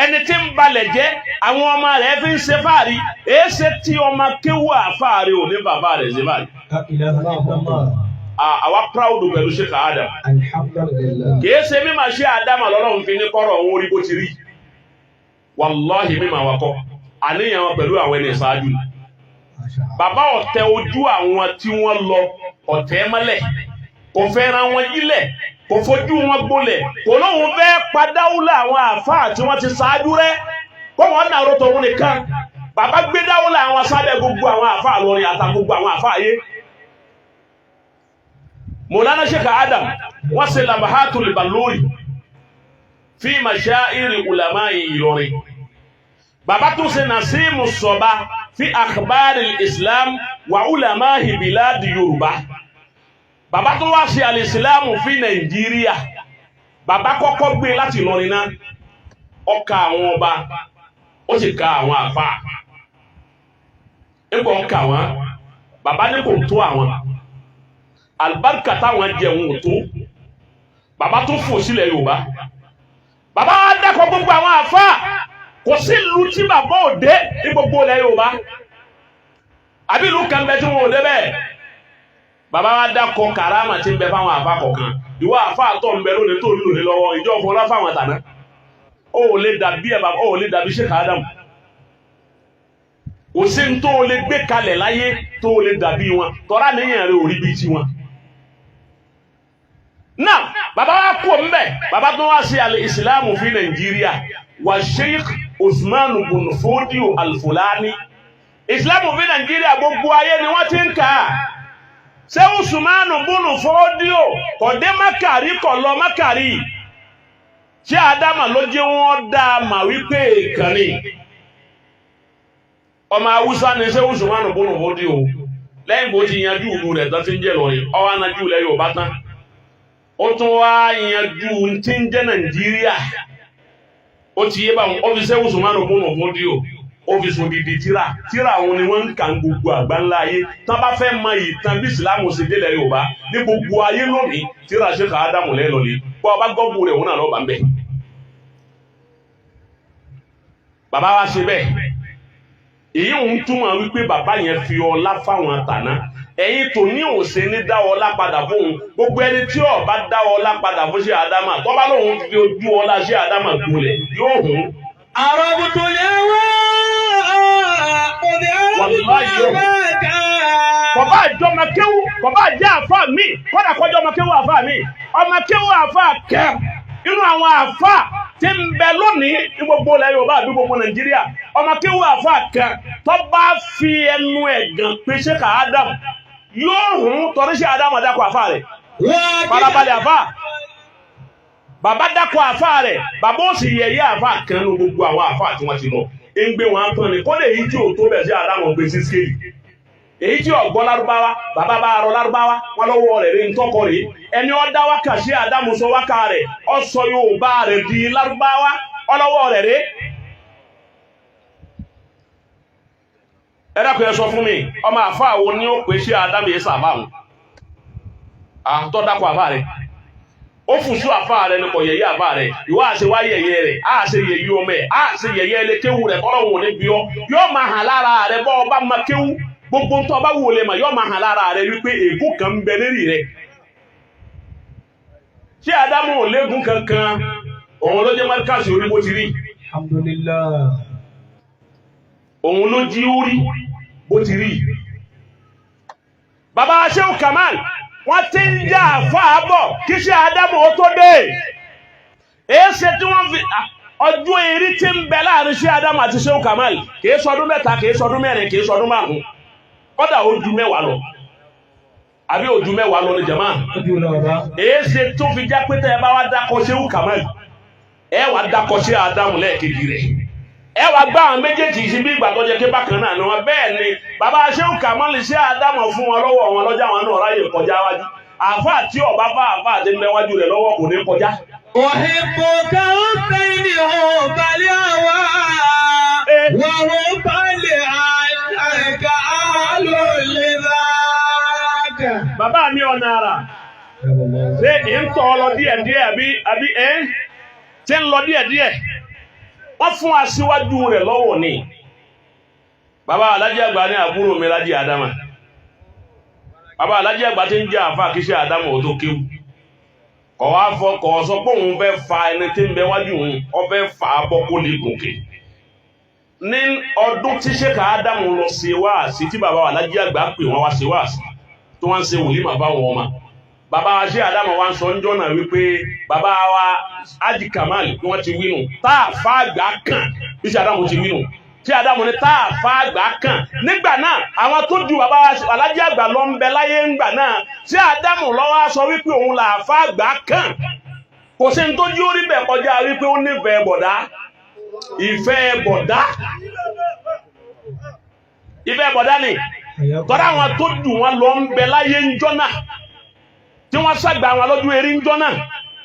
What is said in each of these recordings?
Ẹni tí ń balẹ̀ jẹ́, àwọn ọmọ rẹ̀ fi ń ṣe fáàrí. Èéṣe tí ọmọ kéwú àfáàrí ò ní bàbá rẹ̀ ṣe fáàrí? La ilaha illallah. Àwa proud pẹ̀lú Sheikh Adam. Alhamdulillah. Kìí ṣe mímọ̀ ṣe Ádámà lọ́lọ́run fi ní kọ́rọ̀ òun orí bó ti rí. Wàláhì, mímọ̀ wakọ́ àníyàn wọn pẹ̀lú àwọn ẹni ìṣáájú ni. Masha Allah. Bàbá ọ̀tẹ̀ ojú àwọn tí wọ́n lọ ọ̀tẹ̀ mọ́lẹ̀, kò fẹ́ràn wọn yílẹ̀, kò fojú wọn gbolẹ̀, kò lóun fẹ́ padáwúlà àwọn àfáà tí wọ́n ti ṣáájú rẹ́ kó wọ́n nàró tòun nìkan. Bàbá gbé dáwúlà àwọn sábẹ́ gbogbo àwọn àfáà lọrin àtà gbogbo àwọn àfáà yé. Mọ̀lánà Sheikh Adam, wọ́n ṣe Labahatul Balori fi mashairi ulama Ìlọrin. Bàbá tún ṣe Nasimu Sọba fi akhbari Islam wa ulamahi biladi Yorùbá. Bàbá tún wá ṣe alìsìlámù fi Nàìjíríà. Bàbá kọ́kọ́ gbé láti Ìlọrin náà, ó ka àwọn ọba, ó sì ka àwọn àfáà. Nígbà ó ka wọn, bàbá ní kò tó àwọn alibarika táwọn jẹun ò tó. Bàbá tún fò sílẹ̀ Yorùbá. Bàbá wa dákọ̀ gbogbo àwọn àfáà. Kò sí ìlú tí bàbá ò dé ní gbogbo ilẹ̀ Yorùbá, àbí ìlú kan bẹ tí wọn ò dé bẹ́ẹ̀. Bàbá wa dákọ̀ karama tí ń bẹ fáwọn àfáà kọ̀ọ̀kan. Ìwọ àfáà tó ń bẹ lónìí tó ń lò ní lọ́wọ́ ìjọ fọlá fáwọn tàná, ó ò lè dàbí ẹ̀ bàbá, ó ò lè dàbí Sheikh Adam. Kò sí ní tó o lè gbé kalẹ̀ láyé tó o lè dàbí wọn, tọ́ra níyàn rẹ̀ ò rí bíi tiwọn. Náà bàbá wa kú mbẹ, bàbá tó wá sí alẹ́ ìsìlámù fi Nàìjíríà wa Sheikh Usman bun Fodio Al-Fulani. Ìsìlámù fi Nàìjíríà, gbogbo ayé ni wọ́n ti ń kà á. Ṣé Usman bun Fodio kò dé Mákàrí, kò lọ Mákàrí? Ṣé Ádámà ló jẹ́ wọ́n dá a mà wípé ìkànnì ọmọ Haúsá ni ṣé Usman bun Fodio? Lẹ́yìn bó ti yanjú ìlú rẹ̀ tán tí ń jẹ́ lọ́rin, ọwọ́ anájú ilẹ̀ Yorùbá tán, ó tún wá yanjú tí ń jẹ́ Nàìjíríà. Ó ti yé báwọn. Ó fi ṣé Usman bun Fodio, ó fi sùn dìdì tíra. Tíra àwọn ni wọ́n ń kà ń gbogbo àgbáńlá ayé. Tán bá fẹ́ mọ ìtàn bí Ìsìlámù ṣe délẹ̀ Yorùbá ní gbogbo ayé lónìí, tíra ṣe kà Ádámù lẹ́lọ́lẹ̀ bọ́ ọba gọ́gù rẹ̀, òun náà lọ́ba ń bẹ̀. Bàbá wa ṣe bẹ́ẹ̀. Èyí ń túmọ̀ wípé bàbá yẹn fi ọlá fáwọn tàná. Ẹ̀yin tò ní òsè ní dá ọlá padà fóun. Gbogbo ẹni tí ó bá dá ọlá padà fún ṣé Ádámà, tó bá lóun fi ojú ọlá ṣé Ádámà gbolẹ̀, yóò hùn. عرفت الهوى قد عرفت Wallahi yóò. هواك. Kọ̀bá àjọ ọmọ kéwú, kọ̀bá àjẹ́ àfa mi, kọ́dà kọjọ́ ọmọ kéwú àfa mi, ọmọ kéwú àfa kẹ́ inú àwọn àfa tí ń bẹ lónìí ní gbogbo ilẹ̀ Yorùbá àbí gbogbo Nàìjíríà, ọmọ kéwú àfa kẹ́ tó bá fi ẹnu ẹ̀ gàn pé ṣé kà Ádámù, yóò hùn, torí ṣé Ádámù dákọ̀ àfa rẹ̀. Farabalẹ̀, àfa bàbá dákọ̀ àfa rẹ̀, bàbá ó sì yẹ̀yẹ́ àfa kan nu gbogbo àwọn àfa tí wọ́n ti lọ ń gbé wọn tán ni. Kọ́lé èyí tí ò tó bẹ̀ sí Ádámù gbé sí scale, èyí tí ọ̀gbọ́n lárúbáwá, bàbá bá rọ lárúbáwá wọn lọ́wọ́ rẹ̀ rí ntọ́kọ rẹ̀. Ẹni ó dá wákà sí Ádámù sọ wákà rẹ̀, ó sọ Yorùbá rẹ̀ di lárúbáwá, ọlọ́wọ́ rẹ̀ rí. Ẹ dákun, ẹ sọ fún mi, ọmọ àfa wo ni ó pè sí Ádámù yìí sàbá wọn àtọ́ dákọ̀ àfa rẹ̀? Ó fùsù àfa rẹ̀ ni, kò yẹ̀yẹ́ àfa rẹ̀. Ìwọ àṣẹ wá yẹ̀yẹ́ rẹ̀, á ṣe yẹ̀yẹ́ ọmọ ẹ̀, á ṣe yẹ̀yẹ́ ẹlẹ́kéwù rẹ̀. Kọ́lọ́hún ò ní bí ọ, yóò máa hàn lára rẹ̀. Bọ́ ọba máa kéwù, gbogbo ntọ́ ọba wò lè mà, yóò máa hàn lára rẹ̀ wípé ègún kan ń bẹ lérí rẹ̀. Ṣé Ádámù ò léegun kankan? Òun ló jẹ́ márkàsì orí bó ti rí. Alhamdulillah. Òun ló jí ó rí bó ti rí. Bàbá Shehu Kamal, wọ́n ti ń jà fáàbọ̀ kí ṣe Ádámù ó tó dé. Èéṣe tí wọ́n fi ọjọ́ eré tí ń bẹ láàrin ṣe Ádámù àti Shehu Kamal kìí sọdún 3, kìí sọdún 4, kìí sọdún 5, kọ́dà ó ju 10 lọ, àbí ó ju 10 lọ ní jama? Ojú lọ, bàbá. Èéṣe tó fi já pé tẹ́ ẹ bá wá dákọ̀ Shehu Kamal, ẹ wá dákọ̀ ṣe Ádámù lẹ́ẹ̀kejì rẹ̀, ẹ wá gbá àwọn méjèèjì sí bí ìgbà tó jẹ́ pé bákan náà ni wọn. Bẹ́ẹ̀ ni bàbá Shehu Kamal ṣe Ádámù fún wọn lọ́wọ́ wọn lọ́jà, wọn náà ráyè kọjá wájú àáfàá. Tí ọba bá àáfàá àti mẹ́wájú rẹ̀ lọ́wọ́, kò ní kọjá. أحبك حسين حب الهوى وحب لأنك أهل لذاك. Bàbá mi, ọ̀nà àrà ṣé ń tọ́ ọ lọ díẹ̀ díẹ̀, àbí ẹ́ ṣé ń lọ díẹ̀ díẹ̀? Wọ́n Wọ́n fún aṣíwájú rẹ̀ lọ́wọ́ ni. Bàbá Alájí Àgbà ní àbúrò mi Lájí Àdámà. Bàbá Alájí Àgbà tí ń jẹ́ àfáà kí ṣe Àdámà ò tó kéwú. Kọ̀ wá fọ kọ̀ sọ pé òun fẹ́ fa ẹni tí ń bẹ wájú òun, ó fẹ́ fà á bọ́ kó lè gòkè. Ní ọdún tí Ṣéka Ádámù lọ ṣe wáàsí, tí bàbá Alájí Àgbà pè wọ́n wá ṣe wáàsí, tó wọ́n ń ṣe wòlímà báwọn ọmọ. Bàbá wa ṣe Ádámù wa ń sọ ń jọ́nà wípé bàbá wa Ájì Kamal bí wọ́n ti wínú tá a fa àgbà kàn, bí ṣe Ádámù ti wínú tí Ádámù ní tá a fa àgbà kàn nígbà náà, àwọn tó ju bàbá wa Alájí Àgbà lọ ń bẹ láyé ńgbà náà. Ṣé Ádámù lọ́wọ́ sọ wípé òun là fa àgbà kàn? Kò sí ní tó jí orí bẹ̀ kọjá wípé ó nífẹ̀ẹ́ bọ̀dá, ìfẹ́ bọ̀dá, ìfẹ́ bọ̀dá ni. Tọ́lá àwọn tó jù wọn lọ ń bẹ láyé ńjọ́ náà tí wọ́n ṣàgbà wọn lójú eré ńjọ́ náà.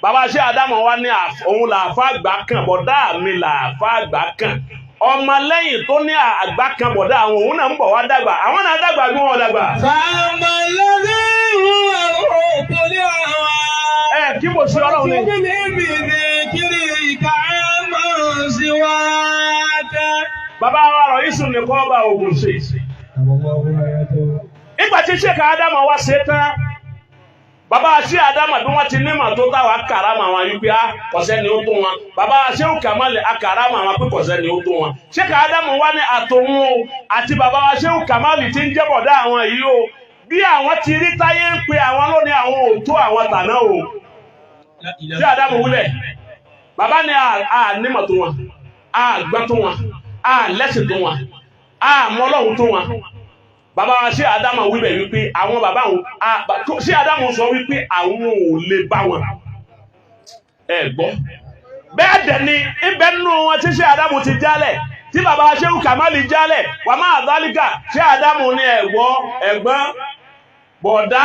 Bàbá ṣé Ádámù wa ní òun làáfà àgbà kan, bọ̀dá mi làáfà àgbà kan. Ọmọ lẹ́yìn tó ní àgbà kan bọ̀dá àwọn, òun náà ń bọ̀ wá dàgbà, àwọn náà dàgbà bí wọ́n dàgbà. فأما الذي هو حب الهوى Ẹ kí mo ṣe Ọlọ́run ni. بذكرك عمن سواك. Bàbá wa rọ̀ ìsùn nìkan ọba Ògùn ṣe. Nígbà tí Ṣéka Ádámù wá ṣe tán, bàbá ṣé Ádámù bí wọ́n ti nímọ̀ tó táwa kàrámà wọn yìí pé á kọ̀sẹ́ ni ó tó wọn. Bàbá ṣé Kàmálì akàrámà wọn pé kọ̀sẹ́ ni ó tó wọn. Ṣéka Ádámù wá ní àtòun o àti bàbá wa ṣé Kàmálì tí ń jẹ́ bọ̀dá àwọn yìí o, bí àwọn ti rí táyé ń pe àwọn lónìí, àwọn ò tó àwọn tàná o. Ṣé Ádámù wúlẹ̀ bàbá ni a nímọ̀ tó wọn, a gbọ́n tó wọn, a lẹ́sìn tó wọn, a mọ Ọlọ́run tó wọn. Bàbá wa ṣé Ádámù wíbẹ̀ wípé àwọn bàbá òun ṣé Ádámù sọ wípé àwọn ò lè bá wọn. Ẹ gbọ́, bẹ́ẹ̀ dẹ̀ ni ibẹ̀ nínú wọn tí ṣé Ádámù ti jálẹ̀, tí bàbá wa ṣéwù Kàmálì jálẹ̀ wà máa dálíkà. Ṣé Ádámù ní ẹ̀gbọ́ ẹ̀gbọ́n bọ̀dá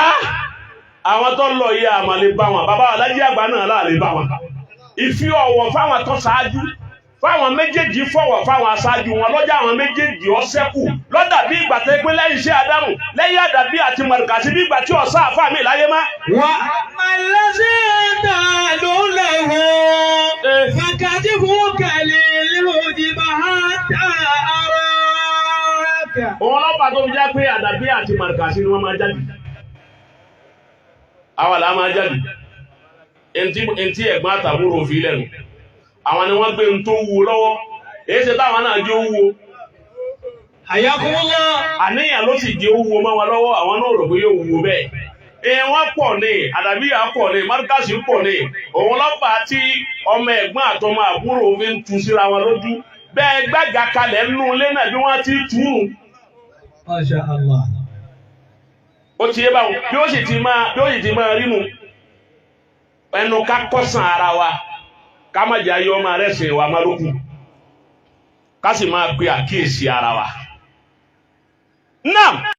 àwọn tó lọ yìí, àmà lè bá wọn. Bàbá Alájí Àgbà náà láà lè bá wọn. Ìfi ọ̀wọ̀ fáwọn tó ṣáájú, fáwọn méjèèjì, fọ̀wọ̀ fáwọn aṣáájú wọn lọ́jà, àwọn méjèèjì ọ̀sẹ́kù lọ́dà bí ìgbà tẹ́ pé lẹ́yìn iṣẹ́ Ádámù, lẹ́yìn àdàbí àti mọ̀rìkàsí, bí ìgbà tí ọ̀sá àfáà mi láyé má. وأما الذي تعلو له فكتفك للهجب حتى أراك. Òun ọlọ́pàá tó fi já pé àdàbí àti mọ̀rìkàsí ni wọ́n máa jáde. Àwọn àlá máa jáde. Ntí ẹ̀gbọ́n àtàbúrò fi lẹ́nu. Àwọn ni wọ́n gbé ń tó wúwo lọ́wọ́. Èyí ṣe táwọn náà jẹ́ ó wúwo. حياكم الله. Àníyàn ló sì jẹ́ ó wúwo mọ́ wọn lọ́wọ́, àwọn náà rò pé yóò wúwo bẹ́ẹ̀. Ìyẹn wọ́n pọ̀ ní àdàbíyà, pọ̀ ní márkàsì, pọ̀ ní òun lọ́pàá tí ọmọ ẹ̀gbọ́n àtọmọ àbúrò fi ń tu síra wọn lójú bẹ́ẹ̀ gbàgà kalẹ̀ nínú ilé náà bí wọ́n ti tú nù. ما شاء الله. Ó ti yé báwọn bí ó sì ti máa rínu ẹnu ká kọ́sàn ara wa, ká má jẹ́ ayé ọmọ rẹ̀ sìn wa má lókù, ká sì máa pe àkíyèsí ara wa. Náà.